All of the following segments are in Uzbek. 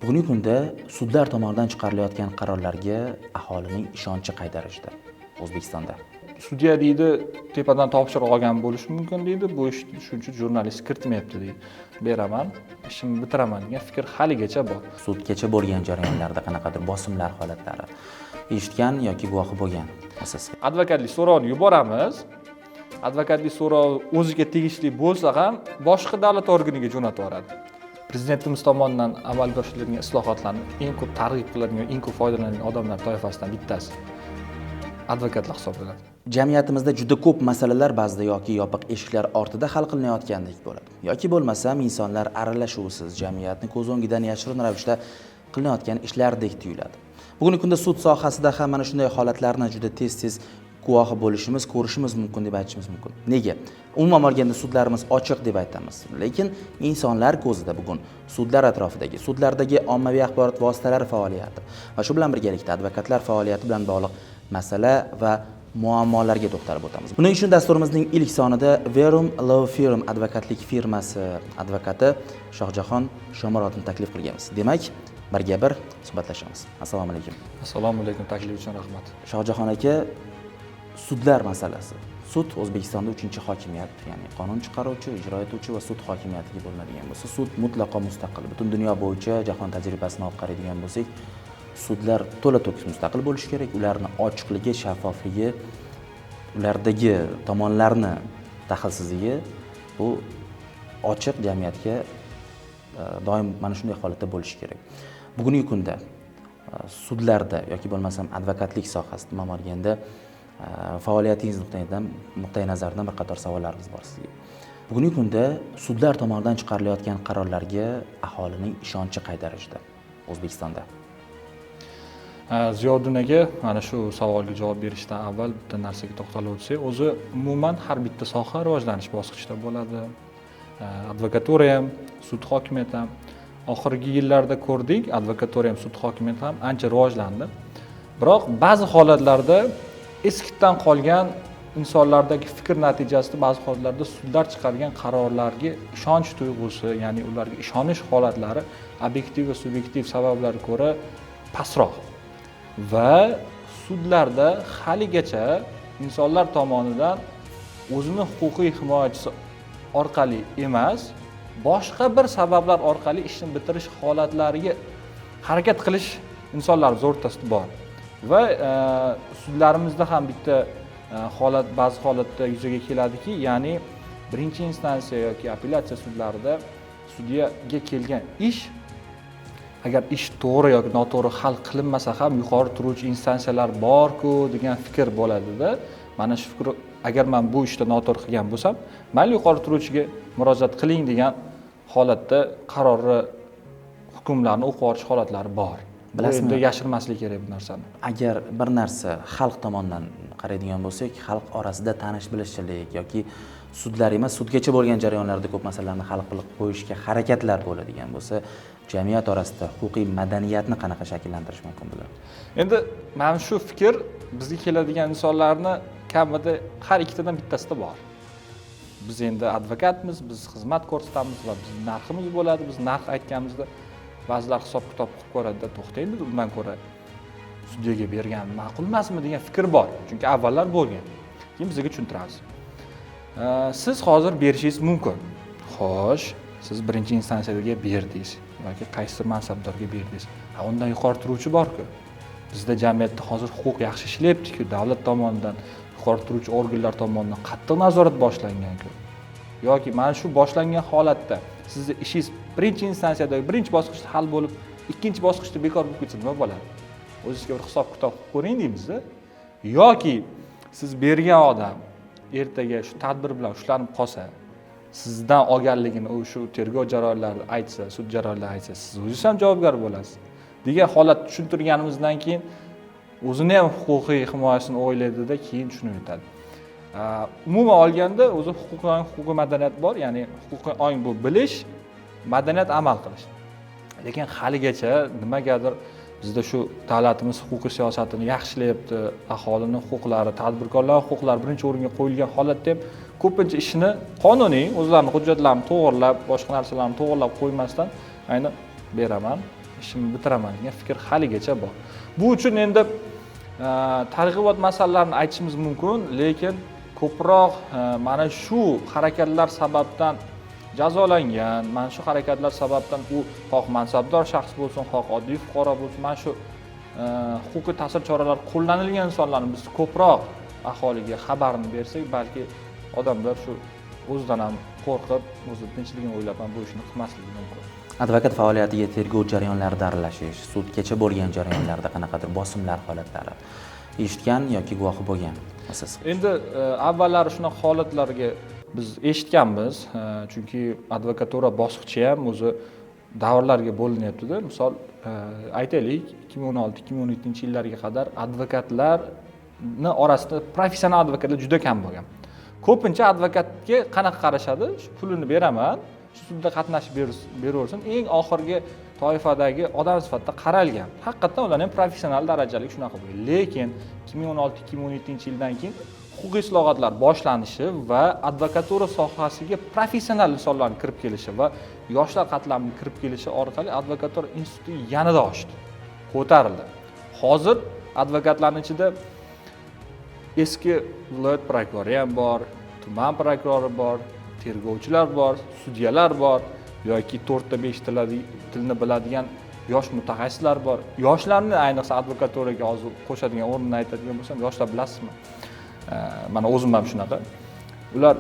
Bugungi kunda sudlar tomonidan chiqarilayotgan qarorlarga aholining ishonchi qay darajada O'zbekistonda? Sudya deydi, tepadan topshiriq olgan bo'lishi mumkin deydi, bu ishni shuning uchun jurnalist kiritmayapti deydi. Beraman, ishimni bitiraman degan fikr haligacha bor. Sudgacha bo'lgan jarayonlarda qanaqadir bosimlar holatlari eshitgan yoki guvohi bo'lgan siz? Advokatlik so'rovini yuboramiz. Advokatlik so'rovi o'ziga tegishli bo'lsa ham boshqa davlat organiga jo'natib yuboradi. Prezidentimiz tomonidan amalga oshirilgan islohotlarni eng ko'p targ'ib qiladigan, eng ko'p foydalanadigan odamlar toifasidan bittasi advokatlar hisoblanadi. Jamiyatimizda juda ko'p masalalar ba'zida yoki yopiq eshiklar ortida hal qilinayotgandek bo'ladi, yoki bo'lmasam insonlar aralashuvsiz jamiyatni ko'z o'ngidan yashirin ravishda qilinayotgan ishlardek tuyuladi. Bugungi kunda sud sohasida ham mana shunday holatlarni juda tez-tez guvohi bo'lishimiz, ko'rishimiz mumkin deb aytishimiz mumkin. Nega? Umuman olganda sudlarimiz ochiq deb aytamiz. Lekin insonlar ko'zida bugun sudlar atrofidagi, sudlardagi ommaviy axborot vositalari faoliyati va shu bilan birgalikda advokatlar faoliyati bilan bog'liq masala va muammolarga to'xtalib o'tamiz. Buning uchun dasturimizning ilk sonida Verum Law Firm advokatlik firmasi advokati Shohjahon Shomurodovni taklif qilganmiz. Demak, birga bir suhbatlashamiz. Assalomu alaykum. Assalomu alaykum, taklif uchun rahmat. Shohjahon aka, sudlar masalasi. Sud O'zbekistonda 3-hokimiyat, ya'ni qonun chiqaruvchi, ijro etuvchi va sud hokimiyatiga bo'linadigan bo'lsa, sud mutlaqo mustaqil. Butun dunyo bo'yicha jahon tajribasini olib qaraydigan bo'lsak, sudlar to'la to'kis mustaqil bo'lishi kerak. Ularni ochiqligi, shaffofligi, ulardagi tomonlarni daxlsizligi bu ochiq jamiyatga doim mana shunday holatda bo'lishi kerak. Bugungi kunda sudlarda yoki bo'lmasam advokatlik sohasida umuman olganda faoliyatingiz nuqtai nazaridan bir qator savollarimiz bor sizga. Bugungi kunda sudlar tomonidan chiqarilayotgan qarorlarga aholining ishonchi qay darajada O'zbekistonda? Ziyoddin aka, mana shu savolga javob berishdan avval bitta narsaga to'xtalib o'tsak, o'zi umuman har bitta soha rivojlanish bosqichida bo'ladi. Advokatura ham, sud hokimiyati ham. Oxirgi yillarda ko'rdik, advokatura ham, sud hokimiyati ham ancha rivojlandi. Biroq ba'zi holatlarda eskidan qolgan insonlardagi fikr natijasida ba'zi holatlarda sudlar chiqargan qarorlarga ishonch tuyg'usi, ya'ni ularga ishonish holatlari obyektiv va subyektiv sabablarga ko'ra pastroq. Va sudlarda haligacha insonlar tomonidan o'zini huquqiy himoyachisi orqali emas, boshqa bir sabablar orqali ishni bitirish holatlariga harakat qilish insonlarimiz o'rtasida bor. Va sudlarimizda ham bitta holat ba'zi holatda yuzaga keladiki, ya'ni birinchi instansiya yoki apellyatsiya sudlarida sudyaga kelgan ish, agar ish to'g'ri yoki noto'g'ri hal qilinmasa ham yuqori turuvchi instansiyalar bor-ku degan fikr bo'ladida. Mana shu fikr, agar men bu ishda noto'g'ri qilgan bo'lsam, mayli yuqori turuvchiga murojaat qiling degan holatda qarorni, hukmlarni o'qib yuborish holatlari bor. Bilasizmi? Endi yashirmaslik kerak bu narsani. Agar bir narsa xalq tomonidan qaraydigan bo'lsak, xalq orasida tanish bilishchilik yoki sudlar emas, sudgacha bo'lgan jarayonlarda ko'p masalalarni hal qilib qo'yishga harakatlar bo'ladigan bo'lsa, jamiyat orasida huquqiy madaniyatni qanaqa shakllantirish mumkin bo'ladi? Endi mana shu fikr bizga keladigan insonlarni kamida har ikkitadan bittasida bor. Biz endi advokatmiz, biz xizmat ko'rsatamiz va bizning narximiz bo'ladi. Biz narx aytganimizda ba'zilar hisob-kitob qilib ko'radida, to'xtaydi, undan ko'ra sudyaga bergan ma'qul emasmi degan fikr bor. Chunki avvallar bo'lgan. Keyin bizga tushuntiramiz. Siz hozir berishingiz mumkin. Xo'sh, siz birinchi instansiyaga berdingiz yoki qaysi mansabdorga berdingiz. Ha, undan yuqori turuvchi bor-ku. Bizda jamiyatda hozir huquq yaxshi ishlayapti-ku, davlat tomonidan, yuqori turuvchi organlar tomonidan qattiq nazorat boshlangan-ku. Yoki mana shu boshlangan holatda sizni ishingiz birinchi instansiyada birinchi bosqichda hal bo'lib, ikkinchi bosqichda bekor bo'lib ketsa nima bo'ladi? O'zingizga bir hisob-kitob qilib ko'ring deymizda. Yoki siz bergan odam ertaga shu tadbir bilan ushlanib qolsa, sizdan olganligini u shu tergov jarayonlarida aytsa, sud jarayonlarida aytsa, siz o'zingiz ham javobgar bo'lasiz degan holat tushuntirganimizdan keyin o'zini ham huquqiy himoyasini o'ylaydida, keyin tushunib yetadi. Umuman olganda o'zi huquqiy ong, huquqiy madaniyat bor, ya'ni huquqiy ong bu bilish, madaniyat amal qilish. Lekin haligacha nimagadir bizda shu davlatimiz huquqiy siyosatini yaxshilayapti, aholining huquqlari, tadbirkorlar huquqlari birinchi o'ringa qo'yilgan holatda ham ko'pincha ishni qonuniy, o'zlarining hujjatlarini to'g'irlab, boshqa narsalarni to'g'irlab qo'ymasdan ayni beraman, ishimni bitiraman degan fikr haligacha bor. Bu uchun endi targ'ibot masalalarini aytishimiz mumkin, lekin ko'proq mana shu harakatlar sababdan jazolangan, mana shu harakatlar sababdan u xoh mansabdor shaxs bo'lsin, xoh oddiy fuqaro bo'lsin, mana shu huquqiy ta'sir choralari qo'llanilgan insonlarni biz ko'proq aholiga xabarini bersak, balki odamlar shu o'zidan ham qo'rqib, o'zi tinchligini o'ylab ham bu ishni qilmasligi mumkin. Advokat faoliyatiga tergov jarayonlarida aralashish, sudgacha bo'lgan jarayonlarda qanaqadir bosimlar holatlari eshitgan yoki guvohi bo'lganmisiz? Endi avvallari shunaqa holatlarga biz eshitganmiz, chunki advokatura bosqichi ham o'zi davrlarga bo'linyapti-da. Misol aytaylik, 2016-2017 yillarga qadar advokatlarni orasida professional advokatlar juda kam bo'lgan. Ko'pincha advokatga qanaqa qarashadi? Shu pulini beraman, shu sudda qatnashib beraversin, eng oxirgi toifadagi odam sifatida qaralgan. Haqiqatan ular ham professional darajalik shunaqa bo'lgan. Lekin 2016-2017 yildan keyin huquqiy islohotlar boshlanishi va advokatura sohasiga professional insonlarning kirib kelishi va yoshlar qatlamining kirib kelishi orqali advokatura instituti yanada oshdi, ko'tarildi. Hozir advokatlarning ichida eski viloyat prokurori ham bor, tuman prokurori bor, tergovchilar bor, sudyalar bor yoki 4-5 tilni biladigan yosh mutaxassislar bor. Yoshlarni ayniqsa advokaturaga hozir qo'shadigan o'rnini aytadigan bo'lsam, yoshlar bilasizmi? Mana o'zim ham shunaqa. Ular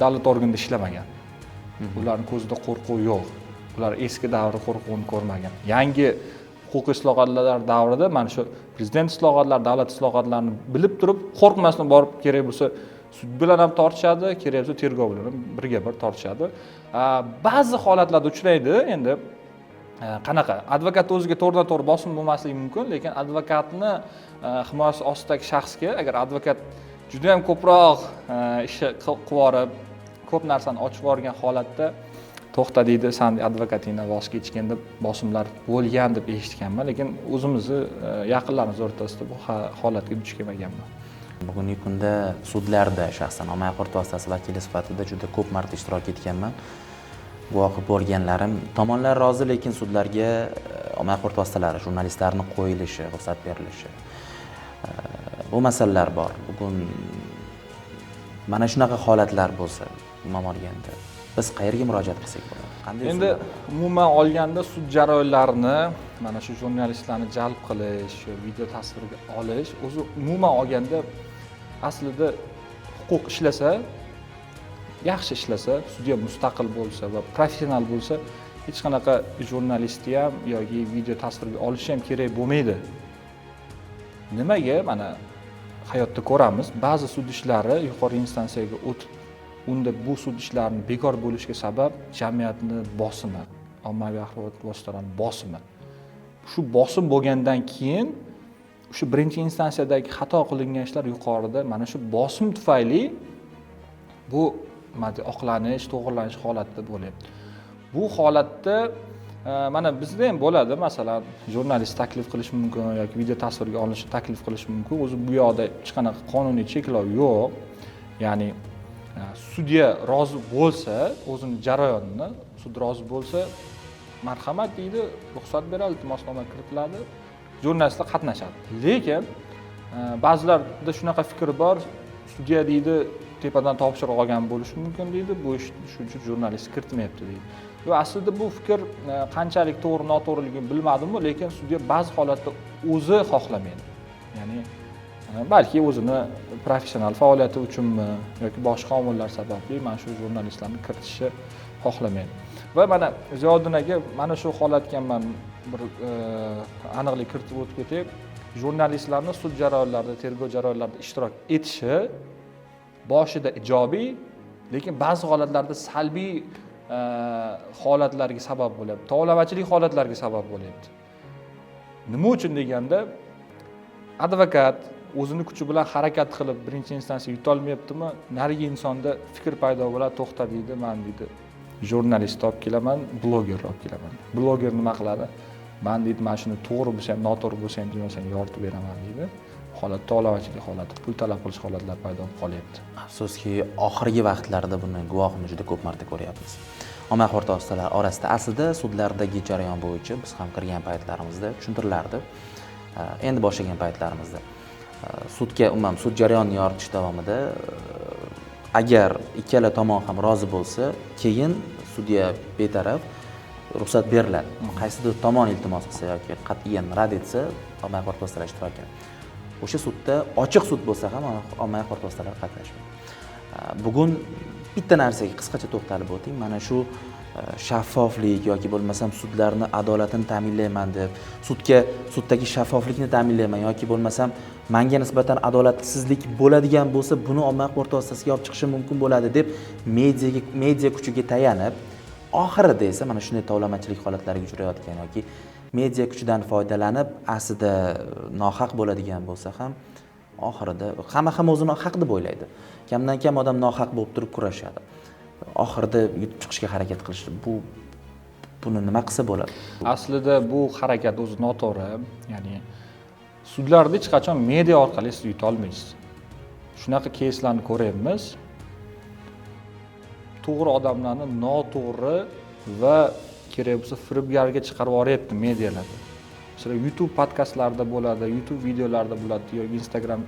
davlat organida ishlamagan. Ularning ko'zida qo'rquv yo'q. Ular eski davr qo'rquvini ko'rmagan. Yangi huquqiy islohotlar davrida mana shu prezident islohotlari, davlat islohotlarini bilib turib, qo'rqmasdan borib kerak bo'lsa sud bilan ham tortishadi, kerak bo'lsa tergov bilan ham birga bir tortishadi. Ba'zi holatlarda uchraydi endi qanaqa advokat o'ziga to'g'ridan to'g'ri bosim bo'lmasligi mumkin, lekin advokatni himoyasi ostidagi shaxsga agar advokat juda ham ko'proq ishi qilib yuborib, ko'p narsani ochib yuborgan holatda to'xta deydi, san advokatingdan voz kechgin deb bosimlar bo'lgan deb eshitganman, lekin o'zimizni yaqinlarimiz o'rtasida bu holatga duch kelmaganman. Bugungi kunda sudlarda shaxsan ommaviy axborot vositasi vakili sifatida juda ko'p marta ishtirok etganman. Guvohi bo'lganlarim tomonlar rozi, lekin sudlarga ommaviy axborot vositalari, jurnalistlarni qo'yilishi, ruxsat berilishi, bu masalalar bor. Bugun mana shunaqa holatlar bo'lsa, umuman olganda biz qayerga murojaat qilsak bo'ladi? Qanday Endi umuman olganda sud jarayonlarini mana shu jurnalistlarni jalb qilish, video tasvirga olish, o'zi umuman olganda aslida huquq ishlasa, yaxshi ishlasa, sudya mustaqil bo'lsa va professional bo'lsa, hech qanaqa jurnalistni ham yoki video tasvirga olish ham kerak bo'lmaydi. Nimaga? Mana hayotda ko'ramiz, ba'zi sud ishlari yuqori instansiyaga o'tib, unda bu sud ishlarini bekor bo'lishiga sabab jamiyatni bosimi, ommaviy axborot vositalarining bosimi. Shu bosim bo'lgandan keyin o'sha birinchi instansiyadagi xato qilingan ishlar yuqorida mana shu bosim tufayli bu oqlanish, to'g'rilanish holatida bo'lyapti. Bu holatda mana bizda ham bo'ladi, masalan, jurnalist taklif qilish mumkin yoki video tasvirga olinishi taklif qilish mumkin. O'zi bu yoqda hech qanaqa qonuniy cheklov yo'q. Ya'ni sudya rozi bo'lsa, o'zini jarayonini sud rozi bo'lsa, marhamat deydi, ruxsat beradi, iltimosnoma kiritiladi, jurnalistlar qatnashadi. Lekin ba'zilarda shunaqa fikr bor, sudya deydi, tepadan topshiriq olgan bo'lishi mumkin deydi, bu ish shuning uchun jurnalist kiritmayapti deydi. Yo, aslida bu fikr qanchalik to'g'ri noto'g'riligini bilmadim, lekin sudya ba'zi holatda o'zi xohlamaydi. Ya'ni balki o'zini professional faoliyati uchunmi yoki boshqa omillar sababli mana shu jurnalistlarni kiritishni xohlamaydi. Va mana Ziyoddin aka, mana shu holatga men bir aniqlik kiritib o'tib ketay. Jurnalistlarni sud jarayonlarida, tergov jarayonlarida ishtirok etishi boshida ijobiy, lekin ba'zi holatlarda salbiy holatlarga sabab bo'lyapti. Tovlamachilik holatlarga sabab bo'lyapti. Nima uchun deganda, advokat o'zini kuchi bilan harakat qilib birinchi instansiya yutolmayaptimi, narigi insonda fikr paydo bo'ladi, to'xta deydi, man deydi, jurnalist olib kelaman, bloger olib kelaman. Bloger nima qiladi? Man deydi, mana shuni to'g'ri bo'lsa ham, noto'g'ri bo'lsa ham, dunyo yoritib beraman deydi. Holat tovlamachilik holati, pul talab qilish holatlari paydo bo'lib qolyapti. Afsuski, oxirgi vaqtlarda buni guvohini juda ko'p marta ko'ryapmiz. Omma axborot vositalari orasida aslida sudlardagi jarayon bo'yicha biz ham kirgan paytlarimizda tushuntirilardi. Endi boshlagan paytlarimizda sudga umuman sud jarayonini yoritish davomida agar ikkala tomon ham rozi bo'lsa, keyin sudya betaraf ruxsat beriladi. Qaysidir tomon iltimos qilsa yoki qat'iyan rad etsa, omma axborot vositalari ishtirokini, o'sha sudda ochiq sud bo'lsa ham omma axborot vositalari qatnashmaydi. Bugun bitta narsaga qisqacha to'xtalib o'ting. Mana shu shaffoflik yoki bo'lmasam sudlarni adolatini ta'minlayman deb, suddagi shaffoflikni ta'minlayman yoki bo'lmasam manga nisbatan adolatsizlik bo'ladigan bo'lsa, buni omma axborot vositasiga olib chiqishim mumkin bo'ladi deb media kuchiga tayanib, oxirida esa mana shunday tovlamachilik holatlariga uchrayotgan yoki media kuchidan foydalanib aslida nohaq bo'ladigan bo'lsa ham, oxirida hamma ham o'zini haq deb o'ylaydi. Kamdan kam odam nohaq bo'lib turib kurashadi. Oxirida yutib chiqishga harakat qilish, buni nima qilsa bo'ladi? Aslida bu harakat o'zi noto'g'ri. Ya'ni sudlarda hech qachon media orqali siz yuta olmaysiz. Shunaqa keyslarni ko'ryapmiz. To'g'ri odamlarni noto'g'ri va kerak bo'lsa firibgarga chiqarib yuboryapti medialarda. Masalan, YouTube podkastlarda bo'ladi, YouTube videolarda bo'ladi yoki Instagram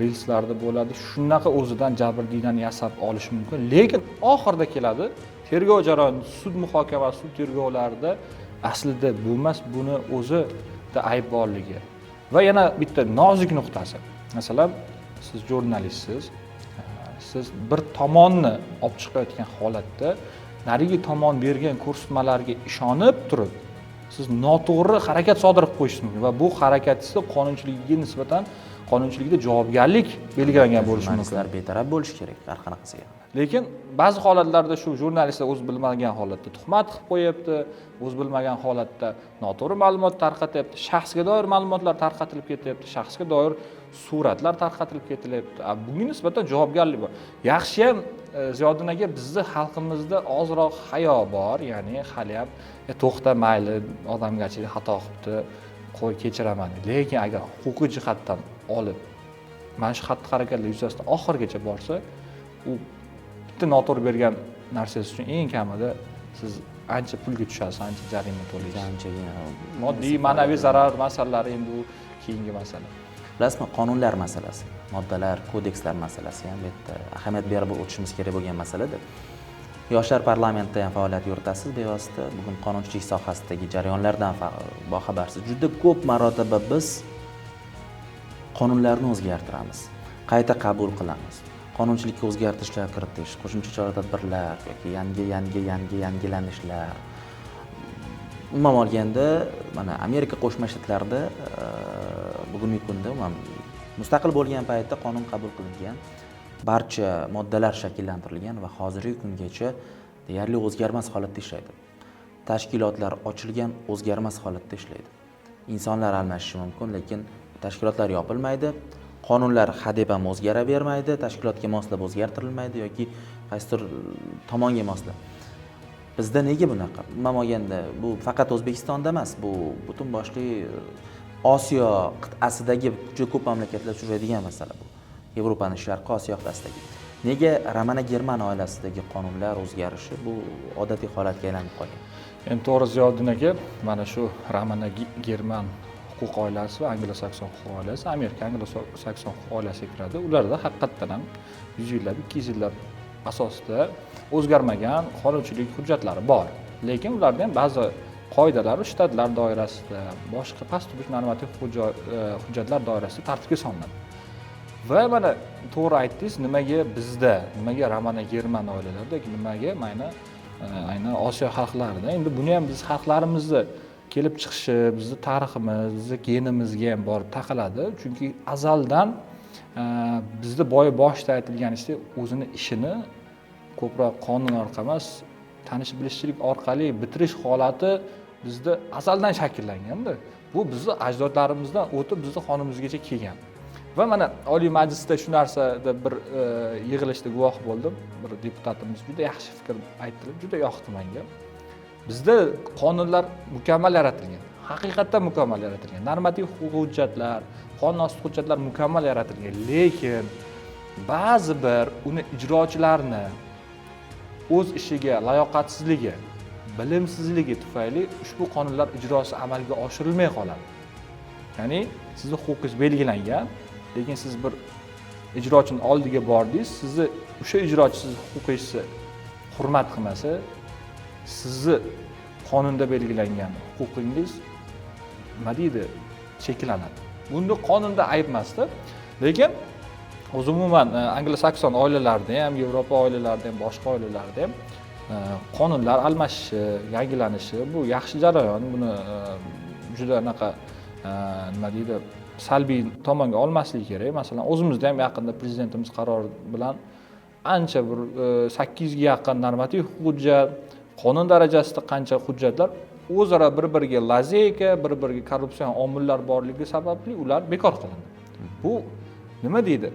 reelslarda bo'ladi. Shunaqa o'zidan jabrdiydani yasab olish mumkin, lekin oxirida keladi tergov jarayoni, sud muhokamasi, sud tergovlarida aslida bu emas, buni o'zida ayb borligi. Va yana bitta nozik nuqtasi. Masalan, siz jurnalistsiz, siz bir tomonni olib chiqayotgan holatda narigi tomon bergan ko'rsatmalarga ishonib turib, siz noto'g'ri harakat sodir qilib qo'yishingiz mumkin va bu harakatingizni qonunchiligiga nisbatan qonunchilikda javobgarlik belgilangan bo'lishi mumkin. Jurnalistlar betaraf bo'lishi kerak har qanaqasiga. Lekin ba'zi holatlarda shu jurnalistlar o'zi bilmagan holatda tuhmat qilib qo'yapti, o'zi bilmagan holatda noto'g'ri ma'lumot tarqatyapti, shaxsga doir ma'lumotlar tarqatilib ketyapti, shaxsga doir suratlar tarqatilib ketilyapti. Bunga nisbatan javobgarlik bor. Yaxshiyam Ziyoddin aka, bizni xalqimizda ozroq hayo bor, ya'ni hali ham to'xta, mayli, odamgarchilik xato qilibdi, qo'y, kechiraman. Lekin agar huquqiy jihatdan olib mana shu xatti-harakatlar yuzasidan oxirigacha borsa, u bitta noto'g'ri bergan narsangiz uchun eng kamida siz ancha pulga tushasiz, ancha jarima to'laysiz. Anchagina moddiy, ma'naviy zarar masalalari endi u keyingi masala. Bilasizmi, qonunlar masalasi, moddalar, kodekslar masalasi ham bu yerda ahamiyat berib o'tishimiz kerak bo'lgan masalada. Yoshlar parlamentida ham faoliyat yuritasiz bevosita. Bugun qonunchilik sohasidagi jarayonlardan boxabarsiz. Juda ko'p marotaba biz qonunlarni o'zgartiramiz, qayta qabul qilamiz. Qonunchilikka o'zgartirishlar kiritish, qo'shimcha chora-tadbirlar yoki yangilanishlar. Umuman olganda, mana Amerika Qo'shma Shtatlarida bugungi kunda umuman mustaqil bo'lgan paytda qonun qabul qilingan, barcha moddalar shakllantirilgan va hozirgi kungacha deyarli o'zgarmas holatda ishlaydi. Tashkilotlar ochilgan, o'zgarmas holatda ishlaydi. Insonlar almashishi mumkin, lekin tashkilotlar yopilmaydi. Qonunlar hadeb ham o'zgaravermaydi, tashkilotga moslab o'zgartirilmaydi yoki qaysidir tomonga moslab. Bizda nega bunaqa? Umuman olganda bu faqat O'zbekistonda emas, bu butun boshli Osiyo qit'asidagi juda ko'p mamlakatlar uchraydigan masala bu. Yevropaning sharqi Osiyo qit'asidagi. Nega Romano German oilasidagi qonunlar o'zgarishi bu odatiy holatga aylanib qolgan? Endi to'g'ri Ziyoddin aka, mana shu Romano German huquq oilasi va anglo-sakson huquq oilasi, Amerika anglo-sakson huquq oilasiga kiradi. Ularda haqiqatdan ham 100 yillab, 200 yillab asosida o'zgarmagan qonunchilik hujjatlari bor. Lekin ularda ham ba'zi qoidalar shtatlar doirasida, boshqa past turmush normativ hujjatlar doirasida tartibga solinadi. Va mana to'g'ri aytdingiz, nimaga bizda, nimaga Romano German oilalarida, nimaga mana aynan Osiyo xalqlarida. Endi buni ham biz xalqlarimizni kelib chiqishi, bizni tariximiz, bizni genimizga ham borib taqaladi. Chunki azaldan bizda boya boshida aytilganicha o'zini ishini ko'proq qonun orqali emas, tanish bilishchilik orqali bitirish holati bizda azaldan shakllanganda. Bu bizni ajdodlarimizdan o'tib bizni xonimizgacha kelgan. Va mana Oliy Majlisda shu narsada bir yig'ilishda guvoh bo'ldim. Bir deputatimiz juda yaxshi fikr aytdilar, juda yoqdi menga. Bizda qonunlar mukammal yaratilgan. Haqiqatdan mukammal yaratilgan. Normativ huquqiy hujjatlar, qonun osti hujjatlar mukammal yaratilgan, lekin ba'zi bir uni ijrochilarni O'z ishiga layoqatsizligi, bilimsizligi tufayli ushbu qonunlar ijrosi amalga oshirilmay qoladi. Ya'ni sizni huquqingiz belgilangan, lekin siz bir ijrochini oldiga bordingiz, sizni o'sha ijrochi sizni huquqingizni hurmat qilmasa, sizni qonunda belgilangan huquqingiz nima deydi, cheklanadi. Bunda qonunda ayb emasda, lekin o'zi umuman anglosakson oilalarida ham, Yevropa oilalarida ham, boshqa oilalarda ham qonunlar almashishi, yangilanishi bu yaxshi jarayon. Buni juda anaqa nima deydi, salbiy tomonga olmaslik kerak. Masalan, o'zimizda ham yaqinda prezidentimiz qarori bilan ancha bir 800ga yaqin normativ hujjat, qonun darajasida qancha hujjatlar o'zaro bir biriga лазейка, bir biriga korrupsion omillar borligi sababli ular bekor qilindi. Bu nima deydi,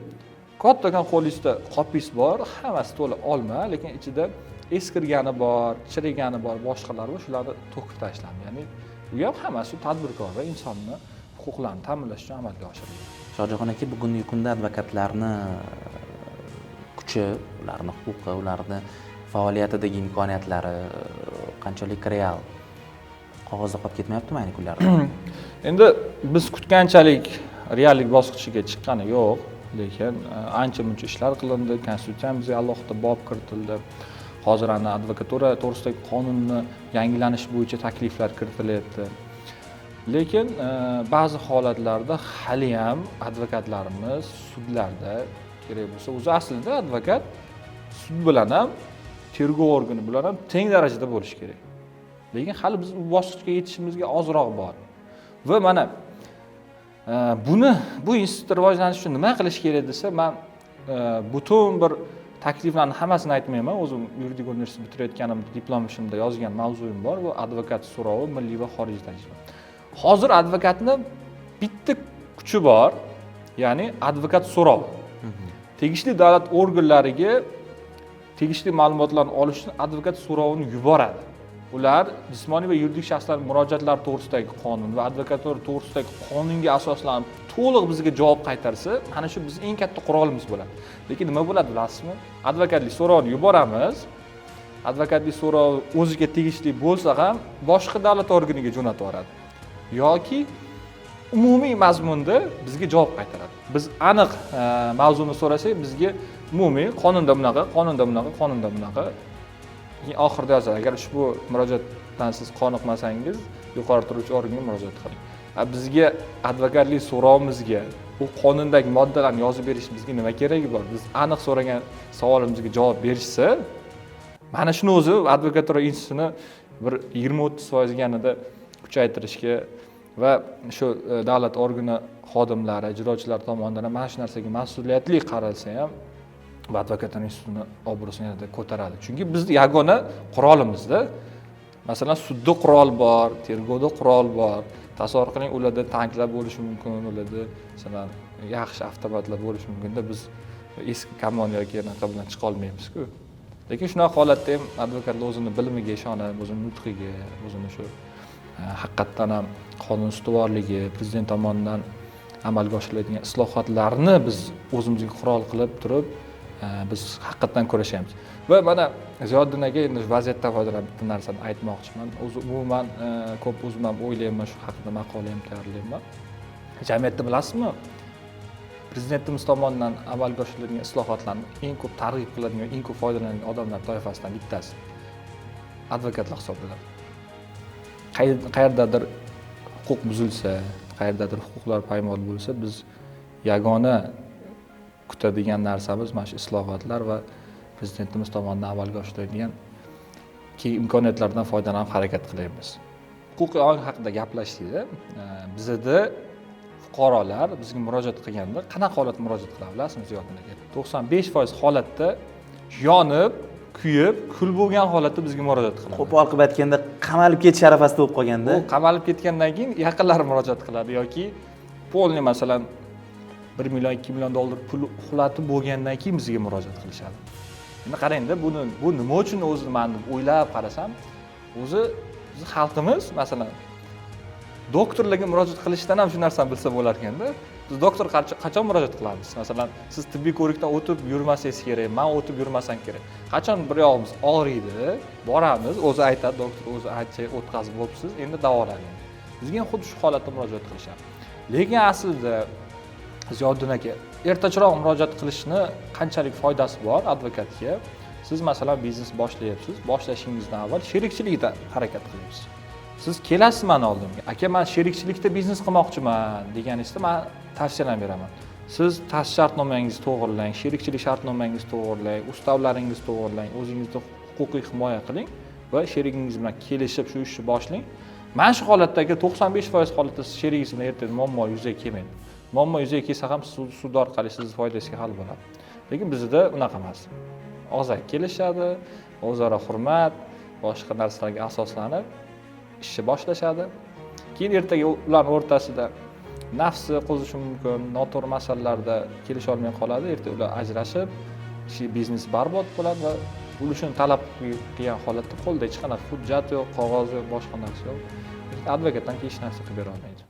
kattakon qo'lingizda qopingiz bor, hammasi to'la olma, lekin ichida eskirgani bor, chirigani bor, boshqalari bor, shularni to'kib tashlandi. Ya'ni u ham hammasi tadbirkor va insonni huquqlarini ta'minlash uchun amalga oshirilgan. Shohjahon aka, bugungi kunda advokatlarni kuchi, ularni huquqi, ularni faoliyatidagi imkoniyatlari qanchalik real, qog'ozda qolib ketmayaptimi ayni kunlarda? Endi biz kutganchalik reallik bosqichiga chiqqani yo'q, lekin ancha muncha ishlar qilindi, konstitutsiyamizga alohida bob kiritildi. Hozir ana advokatura to'g'risidagi qonunni yangilanish bo'yicha takliflar kiritilyapti. Lekin ba'zi holatlarda haliyam advokatlarimiz sudlarda kerak bo'lsa, o'zi aslida advokat sud bilan ham, tergov organi bilan ham teng darajada bo'lishi kerak. Lekin hali biz u bosqichga yetishimizga ozroq bor. Va mana buni, bu institut rivojlanishi uchun nima qilish kerak desa, man butun bir takliflarni hammasini aytmayman. O'zim yuridik universitet bitirayotganimda diplom ishimda yozgan mavzuyim bor, bu advokat so'rovi milliy va xorijiy tajriba. Hozir advokatni bitta kuchi bor, ya'ni advokat so'rovi. Tegishli davlat organlariga tegishli ma'lumotlarni olish uchun advokat so'rovini yuboradi. Ular jismoniy va yuridik shaxslar murojaatlari to'g'risidagi qonun va advokatura to'g'risidagi qonunga asoslanib to'liq bizga javob qaytarsa, mana shu bizni eng katta qurolimiz bo'ladi. Lekin nima bo'ladi bilasizmi? Advokatlik so'rovini yuboramiz, advokatlik so'rovi o'ziga tegishli bo'lsa ham boshqa davlat organiga jo'natib yuboradi yoki umumiy mazmunda bizga javob qaytaradi. Biz aniq mavzuni so'rasak, bizga umumiy qonunda bunaqa, qonunda bunaqa, qonunda bunaqa, keyin oxirida yozadi: agar ushbu murojaatdan siz qoniqmasangiz, yuqori turuvchi organga murojaat qiling. Bizga advokatlik so'rovimizga u qonundagi moddalarni yozib berish bizga nima keragi bor? Biz aniq so'ragan savolimizga javob berishsa, mana shuni o'zi advokatura institutini bir 20-30%ga yanada kuchaytirishga va shu davlat organi xodimlari, ijrochilar tomonidan ham mana shu narsaga mas'uliyatli qaralsa ham, bu advokatura institutini obro'sini yanada ko'taradi. Chunki bizni yagona qurolimizda, masalan, sudda qurol bor, tergovda qurol bor. Tasavvur qiling, ularda tanklar bo'lishi mumkin, ularda masalan yaxshi avtomatlar bo'lishi mumkinda, biz eski kamon yoki anaqa bilan chiqa olmaymiz-ku. Lekin shunaqa holatda ham advokatlar o'zini bilimiga ishonib, o'zini nutqiga, o'zini shu haqiqatdan ham qonun ustuvorligi, prezident tomonidan amalga oshiriladigan islohotlarni biz o'zimizga qurol qilib turib, biz haqiqatdan kurashyapmiz. Va mana Ziyoddin aka, endi shu vaziyatdan foydalanib bitta narsani aytmoqchiman. O'zi umuman ko'p o'zim ham o'ylayman, shu haqida maqola ham tayyorlayman. Jamiyatda bilasizmi, prezidentimiz tomonidan amalga oshiriladigan islohotlarni eng ko'p targ'ib qiladigan, eng ko'p foydalanadigan odamlar toifasidan bittasi advokatlar hisoblanadi. Qayerdadir huquq buzilsa, qayerdadir huquqlar poymol bo'lsa, biz yagona kutadigan narsamiz mana shu islohotlar va prezidentimiz tomonidan amalga oshiriladigan keng imkoniyatlardan foydalanib harakat qilyapmiz. Huquqiy ong haqida gaplashdik. Bizada fuqarolar bizga murojaat qilganda qanaqa holatda murojaat qiladi bilasizmi, Ziyoddin aka? 95% holatda yonib, kuyib, kul bo'lgan holatda bizga murojaat qiladi. Qo'pol qilib aytganda, qamalib ketish arafasida bo'lib qolganda. U qamalib ketgandan keyin yaqinlari murojaat qiladi yoki полный, masalan, 1 million, 2 million dollar pul uxlatib bo'lgandan keyin bizga murojaat qilishadi. Endi qarangda, buni, bu nima uchun o'zi man deb o'ylab qarasam, o'zi bizni xalqimiz masalan doktorlarga murojaat qilishdan ham shu narsani bilsa bo'lar ekanda. Biz doktor qachon murojaat qilamiz? Masalan, siz tibbiy ko'rikdan o'tib yurmasangiz kerak, man o'tib yurmasam kerak. Qachon bir yog'imiz og'riydi, boramiz, o'zi aytadi doktor, o'zi ancha o'tkazib bo'libsiz, endi davolaning. Bizga ham xuddi shu holatda murojaat qilishadi. Lekin aslida, Ziyoddin aka, ertachiroq murojaat qilishni qanchalik foydasi bor advokatga? Siz, masalan, biznes boshlayapsiz, boshlashingizdan avval sherikchilikda harakat qilyapsiz. Siz kelasiz mani oldimga, "Aka, man sherikchilikda biznes qilmoqchiman", deganingizda man tavsiyalarni beraman. Siz ta'sis shartnomangizni to'g'irlang, sherikchilik shartnomangizni to'g'irlang, ustavlaringizni to'g'irlang, o'zingizni huquqiy himoya qiling va sherigingiz bilan kelishib shu ishni boshlang. Mana shu holatdagi 95% holatda siz sherigingiz bilan ertaga muammo yuzaga kelmaydi. Muammo yuzaga kelsa ham sud orqali sizni foydangizga hal bo'ladi. Lekin bizda unaqa emas, og'zaki kelishadi, o'zaro hurmat, boshqa narsalarga asoslanib ishni boshlashadi. Keyin ertaga ularni o'rtasida nafsi qo'zishi mumkin, noto'g'ri masalalarda kelisha olmay qoladi. Ertaga ular ajrashib, ishi, biznes barbod bo'ladi va ulushini talab qilgan holatda qo'lda hech qanaqa hujjat yo'q, qog'oz yo'q, boshqa narsa yo'q, advokatdan hech narsa qilib bera olmaydi.